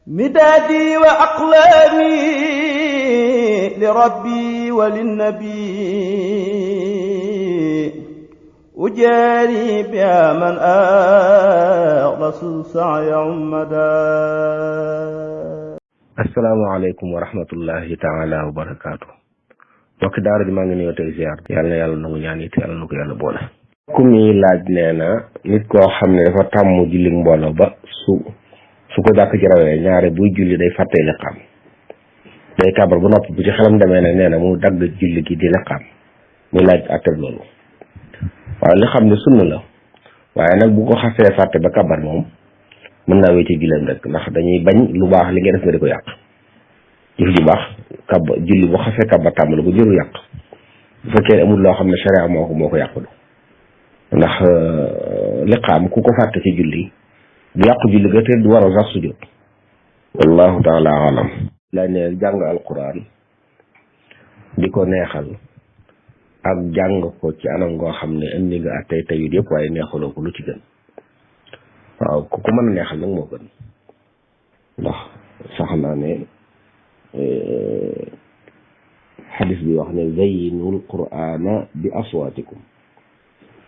مدادي وأقلامي لربي وللنبي أجاري بها من أغلس السعي عمدا. asalaamaaleykum wa rahmatullahi taala wa barakaatu. mbokki daara ji maa ngi nuyoo tey ziar yàlla na yàlla nangu ñaan it yàlla na ko yàlla boole. ku mi laaj nee na nit koo xam ne dafa tàmm julli mbooloo ba su ko jàkk ci rawee ñaare buy julli day fàttee liqaam day kàbbar bu noppi bu ci xelam demee nag nee na mu dagg julli gi di liqaam muy laaj atteb loolu. waaye li xam ne sunna la waaye nag bu ko xasee fàtte ba kàbbar moom mën naa wéy ci julleem rek ndax dañuy bañ lu baax li nga def nga di ko yàq. jëf ju baax julli bu xasee kàbbar tàmbali ko jëru yàq bu fekkee amul loo xam ne sharia moo ko yàqulu ndax liqaam ku ko fàtte ci julli du yàqu julli ga te du waral sax sujjóot. wallahu taala alam. laa ne jàng alquran di ko neexal ak jàng ko ci anam ngoo xam ne indi nga ak tey tayut yëpp waaye neexaloo ko lu ci gën. waaw ku ko mën a neexal nag moo gën ndax sax naa ne xadis bi wax ne zayyinul qur'ana bi aswaatikum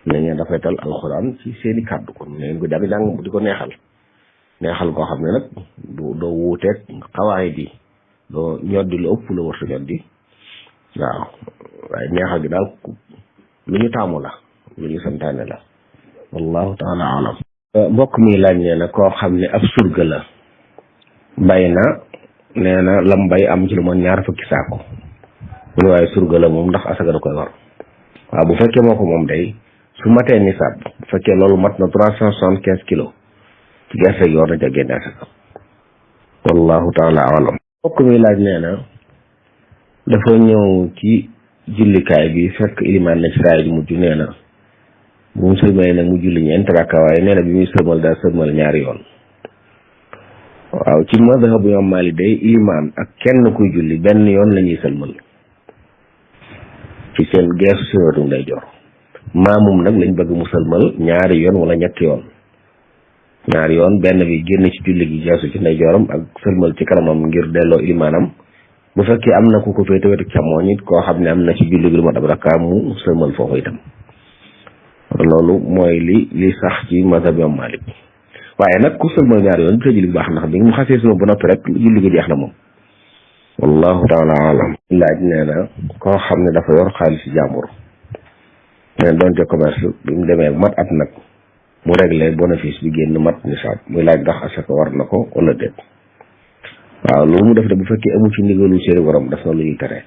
ne ngeen rafetal alxuraan ci seeni kàddu kon ne ngeen ko jàng di ko neexal koo xam ne nag doo wuuteeg xawaay di doo ñoddi lu ëpp la war sa ñoddi waaw waaye neexal gi daal lu ñu taamu la lu ñu santaane la wallahu taala alam. mbokk mi laaj nee na koo xam ne ab surga la bay na nee na lam bay am ci lu mën 20 saako mu ne waaye surga la moom ndax asaka da koy war. waaw bu fekkee moo ko moom day su matee nisaab bu fekkee loolu mat na 375 kilos ci gerte gi war na ca génne asaka wallahu taala alam. mbokk mi laaj nee na dafa ñëw ci jullikaay bi fekk ilimaan na ci raay bi mujj nee na bu mu sëlmalee nag mu julli ñeenti rakka waaye nee na bi muy sëlmal daal sëlmal 2 yoon. waaw ci mazhab bu ñoom Maalik day ilimaan ak kenn kuy julli 1 yoon la ñuy sëlmal ci seen geesu si wetu ndeyjoor. maamum nag lañ bëgg mu sëlmal 2 yoon wala 3 yoon 2 yoon benn bi génn ci julli gi geesu ci ndeyjooram ak sëlmal ci kanamam ngir delloo ilimaanam. bu fekkee am na ku ko féete wetu càmmooñ it koo xam ne am na ci julli gi lu mat ab rakka mu sëlmal foofu itam. loolu mooy li sax ci mazhab Imam Malik waaye nag ku sëlmal 2 yoon bi te julli bu baax ndax bi mu xasee suma bu noppi rek julli gi jeex na moom wallahu taala alam. laaj nee na koo xam ne dafa yor xaalis ci jàmbur nee na doonte commerce bi mu demee mat at nag mu réglé bénéfice bi génn mat nisaab muy laaj ndax asaka war na ko wala déet. waaw loolu mu def de bu fekkee amu ci ndigalu seeni borom daf na lu ñuy tere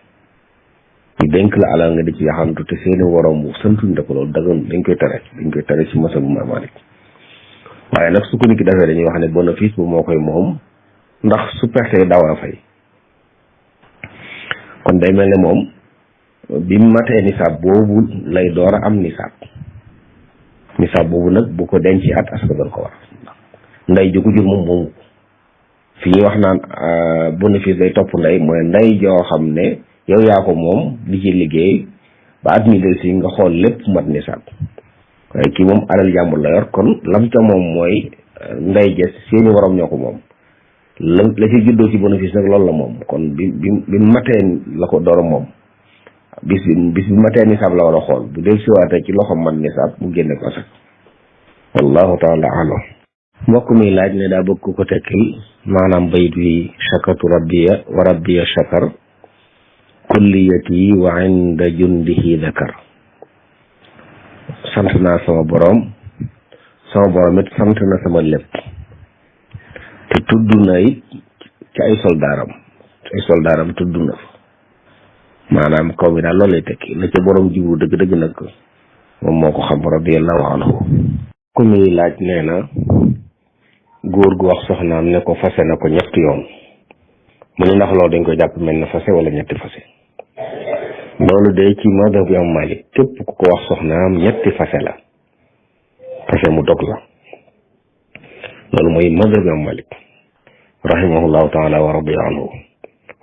ñu dénk la alal nga di ci yaxantu te seeni worom bu santuñ da ko loolu dañ koy tere ci masal bu Maalik. waaye nag su ko nit ki defee dañuy wax ne bénéfice bu moo koy moom ndax su perte dawaa fay kon day mel ne moom bi mu matee nisaab boobu lay door a am nisaab boobu nag bu ko denc at asaka doon ko war nday ju ko jur moom moomu fi ñuy wax naan bénéfice day topp nday mooy nday joo xam ne yow yaa ko moom di ci liggéey ba at mi del si nga xool lépp mat nisaab waaye kii moom alal jàmbur la yor kon lam ca moom mooy nday jes seeni waroom ñoo ko moom la ci juddoo ci bénéfice nag loolu la moom kon bi matee la ko door a moom bis bi matee nisaab la war a xool bu del siwaatee ci loxo mat nisaab mu génne ko asaka wallahu taala alam. mbokk mi laaj ne daa bëgg ko tekkil maanaam bayit wi shakatu rabbiya wa rabbiya shakar kulliyati wa inda jundihi dakar. sant naa sama borom it sant na sama lépp te tudd na it ci ay soldaaram tudd na maanaam kaw mi daal loolu lay tekki la ca borom jiwu dëgg-dëgg nag moom moo ko xam radiyallahu anhu. ku muy laaj nee na góor gu wax soxnaam ne ko fase na ko 3 yoon mu ne ndax loolu dañ koy jàpp mel na fase wala 3 fase. loolu de ci mazhab Imam Malik képp ku ko wax soxnaam 3 fase la fase mu dog la loolu mooy mazhab Imam Malik rahimahullahu taala wa radiya anhu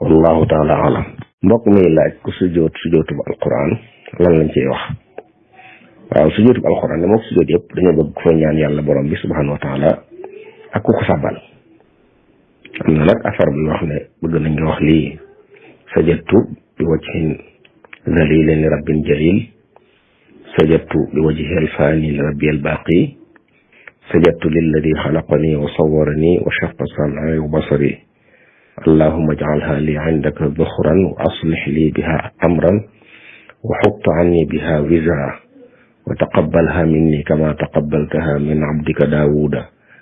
wallahu taala alam. mbokk mi laaj ku sujjóotu alquran lan lañ ciy wax. waaw sujjóotu alquran ne moom sujjóot yëpp dañoo bëgg ko ñaan yàlla borom bi subhanahu wa taala ak ku ko sàbbal am na nag asar bi wax ne bëgg nañ nga wax lii sajadtu bi wajhin zalilin li rabbin jalil sajadtu bi wajhi alfani li rabbi albaqi sajadtu lilladi xalaqani wa sawarani wa shaqa sam'i wa basari allahumma ij'alha li indaka dhukhran wa aslih li biha amran wa hutta anni biha wizra wa taqabbalha minni kama taqabbaltaha min abdika daawuda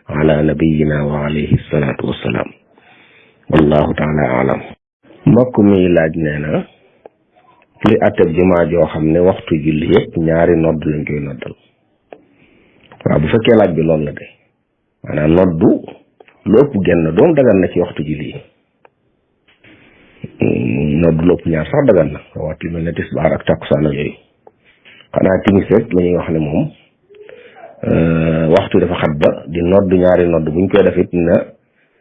ala nabiyina wa alayhi salatu wassalam wallahu taala alam. mbokk mi laaj nee na li atteb jumaa joo xam ne waxtu julli yëpp ñaari nodd lañ koy noddal. waaw bu fekkee laaj bi loolu la de maanaam noddu lu ëpp genn doom dagan na ci waxtu julli yi noddu lu ëpp ñaar sax dagan na waxtu mel ne tisbaar ak takkusaan ak yooyu xanaa timis rek la ñuy wax ne moom waxtu dafa xat ba di nodd ñaari nodd buñ koy def it na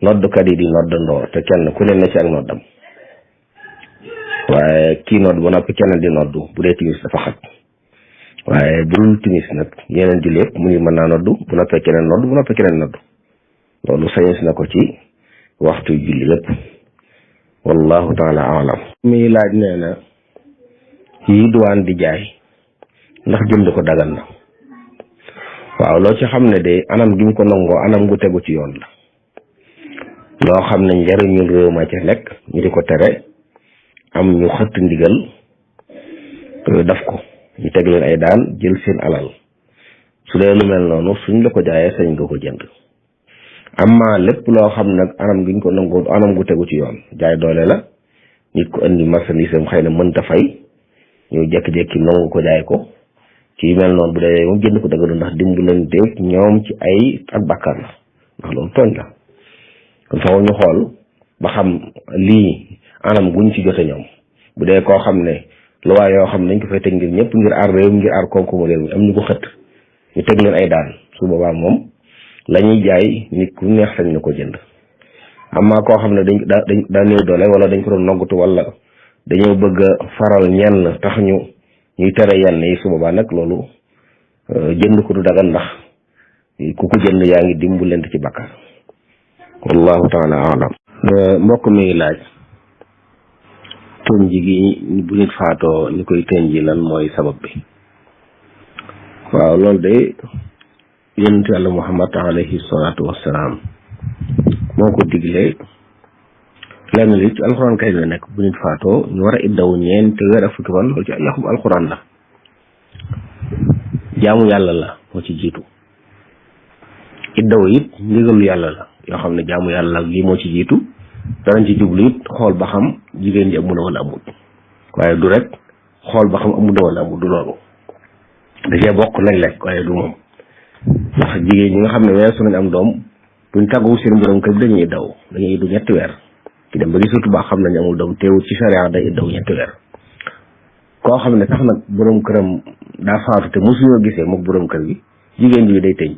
noddkat yi di noddandoo te kenn ku ne na ci ak noddam waaye kii nodd ba noppi kenn di nodd bu dee timis dafa xat waaye bu dul timis nag yeneen julli yëpp mu ngi mën naa nodd bu noppee keneen nodd bu noppee keneen nodd loolu sañes na ko ci waxtu julli yëpp wallahu taala alam. mi laaj nee na yi duwaan di jaay ndax jënd ko dagan na. waaw loo ci xam ne de anam gi mu ko nangoo anam gu tegu ci yoon la loo xam ne njariñul réew ma ca nekk ñu di ko tere am ñu xëtt ndigal daf ko ñu teg leen ay daan jël seen alal su dee lu mel noonu suñ la ko jaayee sañ nga ko jënd. amma lépp loo xam nag anam gi ñu ko nangoo anam gu tegu ci yoon jaay doole la nit ko indi marchandise am xëy na mënta fay ñu jékki-jékki nangu ko jaay ko ci mel noonu bu dee moom jënd ko dëgg ndax dimbalante ñoom ci ay ak bàkkaar la ndax loolu tooñ la kon faaw ñu xool ba xam lii anam guñ ci jote ñoom bu dee koo xam ne lu waa yoo xam ne dañ ko fay teg ngir ñëpp ngir aar réew ngir aar koom-koomu réew mi am ñu ko xët ñu teg leen ay daan su boobaa moom la ñuy jaay nit ku neex sañ na ko jënd. amaa koo xam ne daa néew doole wala dañ ko doon noggatu wala dañoo bëgg a faral ñenn tax ñuy tere yenn yi su boobaa nag loolu jënd ko du dagan ndax ku ko jënd yaa ngi dimbalante ci bàkkaar wallahu taala alam. mbokk mi laaj tënj gi bu nit faatoo ni koy tënji lan mooy sabab bi. waaw loolu de yonent yàlla muhammad alayhi salaatu wassalaam moo ko digle lenn li ci alxuraan kay la nekk bu nit faatoo ñu war a iddawu ñeenti weer ak fukki fan loolu ci yaxub alxuraan la jaamu yàlla la moo ci jiitu iddawu it ndigalu yàlla la yoo xam ne jaamu yàlla lii moo ci jiitu danañ ci jublu it xool ba xam jigéen ji amul wala amul waaye du rek xool ba xam amul wala amul du loolu da cee bokk léeg-léeg waaye du moom ndax jigéen ñi nga xam ne weesu nañ am doom buñ tàggu seen borom kër dañuy daw dañuy du ñetti weer ki dem ba gisatu baax xam nañ amul doom teewul ci sharia day daw ñetti weer koo xam ne sax nag borom këram daa faatu te mosuñoo gisee mook borom kër gi jigéen ji day tëj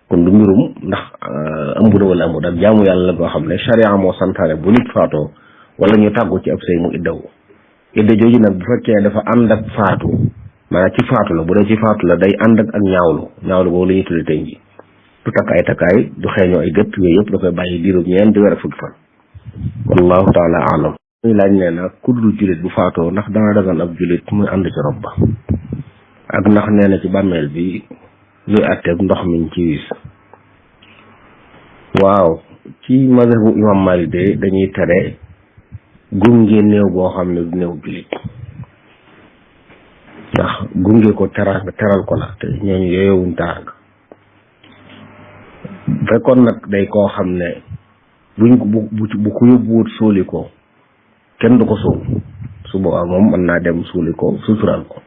kon du mbirum ndax ëmb na wala amul daal jaamu yàlla la goo xam ne sharia moo santaane bu nit faatoo wala ñu tàggu ci ab sëy mu iddaw idda jooju nag bu fekkee dafa ànd ak faatu maanaam ci faatu la bu dee ci faatu la day ànd ak ñaawlu boobu la ñuy tudde tëj ji du takk ay takkaay du xeeñoo ay gët yooyu yëpp da koy bàyyi diiru ñeenti weer ak fukki fan wallahu taala alam. muy laaj nee na ku dul jullit bu faatoo ndax dana dagan ab jullit muy ànd ci rob ba ak ndax nee na ci bàmmeel bi luy àtteeg ndox miñ ci wis. waaw ci mazhabu imam Malik de dañuy tere gunge néew boo xam ne du néew jullit ndax gunge ko teral ko la te ñooñu yooyowuñ taraanga fekkoon nag day koo xam ne buñ bu ko yóbbuwut suuli ko kenn du ko suul su boobaa moom mën naa dem suuli ko sutural ko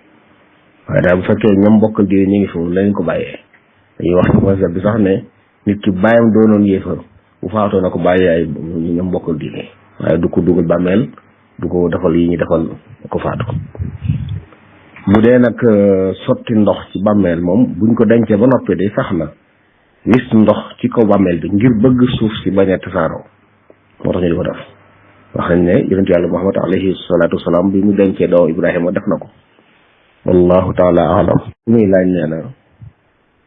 waaye daal bu fekkee ñoom bokkal diine ñu ngi fi lañ ko bàyyee dañuy wax ci mazhab bi sax ne nit ki bàyyam doonoon yéefar bu faatoo na ko bàyyee ay ñoom bokkal diine waaye du ko dugal bàmmeel du ko defal yi ñu defal ko faatu. bu dee nag sotti ndox ci bàmmeel moom buñ ko dencee ba noppi day sax na wis ndox ci kaw bàmmeel bi ngir bëgg suuf si bañ a tasaaroo moo tax ñu di ko def wax nañ ne yonent yàlla muhammad alayhi salaatu wasalaam bi mu dencee doo ibrahima def na ko wallahu taala alam. muy laaj nee na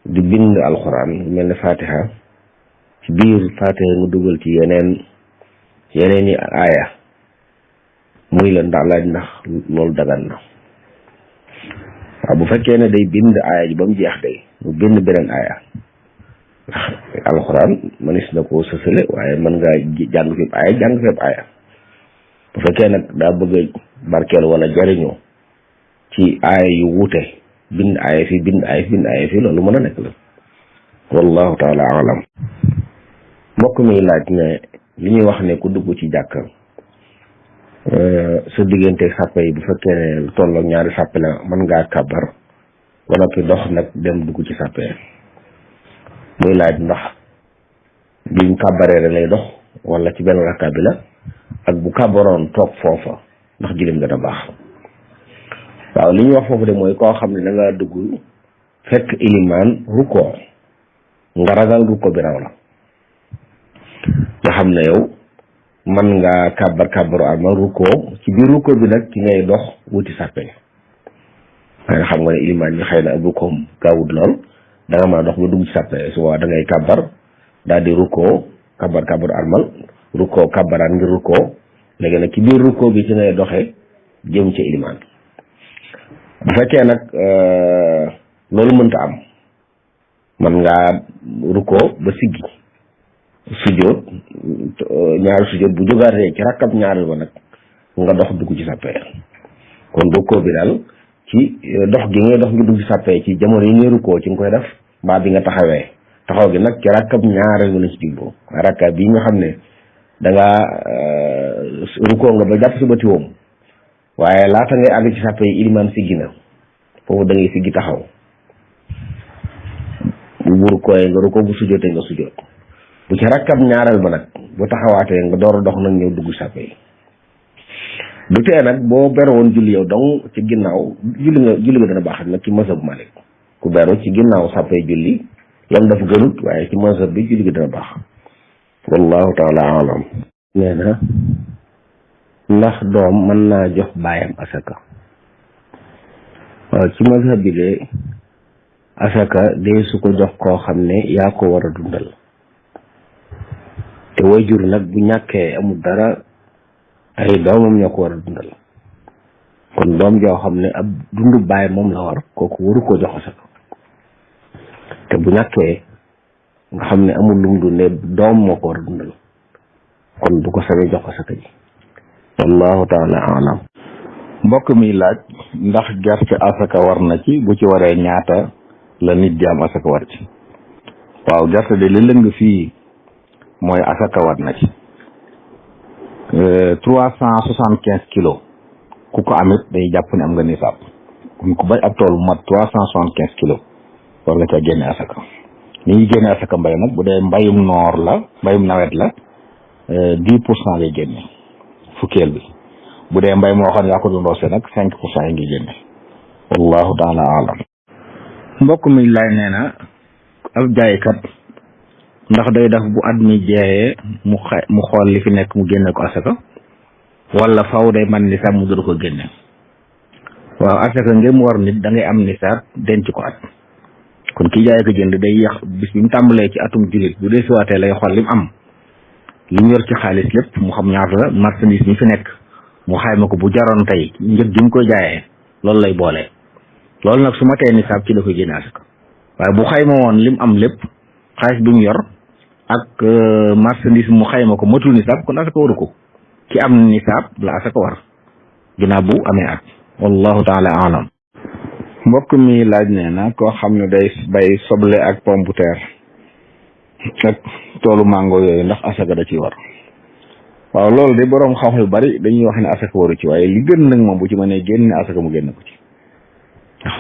di bind alquran mel ne fatiha ci biir fatiha mu dugal ci yeneen yeneen i aaya muy la ndax loolu dagan na waaw bu fekkee ne day bind aaya ji ba mu jeex day mu bind beneen aaya ndax alxuraan mënees na koo sësale waaye mën ngaa jàng fépp aaya bu fekkee nag daa bëgg barkeel wala jariñoo ci aaya yu wuute bind aaya fi loolu mën a nekk la wallahu taala alam mbokk mi laaj ne li ñuy wax ne ku dugg ci jàkka sa diggante sàppe yi bu fekkee ne lu tollook ñaari sàppe la mën ngaa kàbbar ba noppi dox nag dem dugg ci sàppe muy laaj ndax biñ kàbbaree rek lay dox wala ci benn rakka bi la ak bu kàbbaroon toog foofa ndax jullim dana baax waaw li ñuy wax foofu de mooy koo xam ne da nga dugg fekk ilimaan rukkoo nga ragal rukkoo bi raw la nga xam ne yow man nga kàbbaru armal rukkoo ci biir rukkoo bi nag ci ngay dox wuti sàppe waaye xam nga ne ilimaan ñi xëy na ab rukkoom gaawut lool da nga mën a dox ba dugg ci sàppe su boobaa da ngay kàbbar daal di rukkoo kàbbaru armal rukkoo kàbbaraan ngir rukkoo léegi nag ci biir rukkoo bi ci ngay doxee jëm ci ilimaan bu fekkee nag loolu mënta am man ngaa rukkoo ba siggi sujjóot ñaari sujjóot bu jógaatee ci rakkab ñaareel ba nag nga dox dugg ci sàppe kon rukkoo bi daal ci dox gi ngay dox ngi dugg ci sàppe ci jamono yi ngay rukkoo ci nga koy def mbaa bi nga taxaw gi nag ci rakkab ñaareel ba la ci jublu rakka bii nga xam ne da ngaa rukkoo nga ba jàpp si bati woom waaye laata ngay àgg ci sàppe yi ilimaan siggi na foofu da ngay siggi taxaw bu rukkooyee nga rukkoo bu sujjóotee nga sujjóot bu ci rakkab ñaareel ba nag bu taxawaatee nga door a dox nag ñëw dugg sàppe yi du tee nag boo beru woon julli yow dong ci ginnaaw julli nga dana baax nag ci mazhab Malik ku beru ci ginnaaw sàppe julli yam dafa gënut waaye ci mazhab bi julli nga dana baax wallahu taala alam nee na ndax doom mën naa jox baayam asaka waaw ci mazhab bi de asaka de su ko jox koo xam ne yaa ko war a dundal te waajur nag bu ñàkkee amul dara ay doomam ñoo ko war a dundal kon doom joo xam ne ab dundu baay moom la war kooku waru koo jox asaka te bu ñàkkee nga xam ne amul lum dundee doom moo ko war a dundal kon du ko sañee jox asaka ji wallahu taala alam mbokk mi laaj ndax gerte asaka war na ci bu ci waree ñaata la nit di am asaka war ci waaw gerte de li lëng fii mooy asaka war na ci 375 kilos ku ko amit day jàpp ne am nga nisaab kon ku bay ab tool mat 375 kilos war nga ca génne asaka ni ñuy génne asaka mbay nag bu dee mbayum noor la mbayum nawet la 10% ngay génne fukkeel bi bu dee mbay moo xam ne yaa ko doon roose nag 5% yi ngi génne wallahu taala alam mbokk mi lay nee na ab jaaykat ndax day def bu at mi jeexee mu xool li fi nekk mu génne ko asaka wala faw day man nisaab mu dul ko génne waaw asaka ngir mu war nit da ngay am nisaab denc ko at kon ki jaay ko jënd day yàq bis bi mu tàmbalee ci atum jullit bu dee siwaatee lay xool li mu am li mu yor ci xaalis lépp mu xam ñaata la marchandise mi fi nekk mu xayma ko bu jaroon tey njëg gi mu koy jaayee loolu lay boole loolu nag su ma tee nisaab ci la koy génne asaka waaye bu xayma woon li mu am lépp xaalis bi mu yor ak marchandise mu xayma ko matul nisaab kon asaka waru ko ki am nisaab la asaka war ginnaaw bu amee at wallahu taala alam mbokk mi laaj nee na koo xam ne day bay soble ak pomme de terre ak toolu mango yooyu ndax asaka da ci war waaw loolu de boroom xam yu bari dañuy wax ne asaka waru ci waaye li gën nag moom bu ci mënee génne asaka mu génn ko ci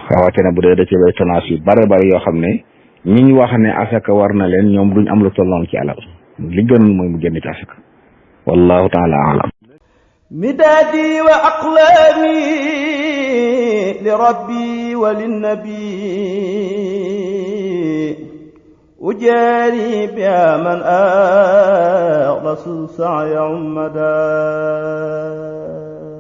rawatina bu dee da ci bay tonnage yu bari yoo xam ne ñi ñu wax ne asaka war na leen ñoom duñ am lu tolloon ci alal li gën mooy mu génn ci asaka wallahu taala alam مدادي وأقلامي لربي وللنبي أجاري بها من أغلس سعي عمدا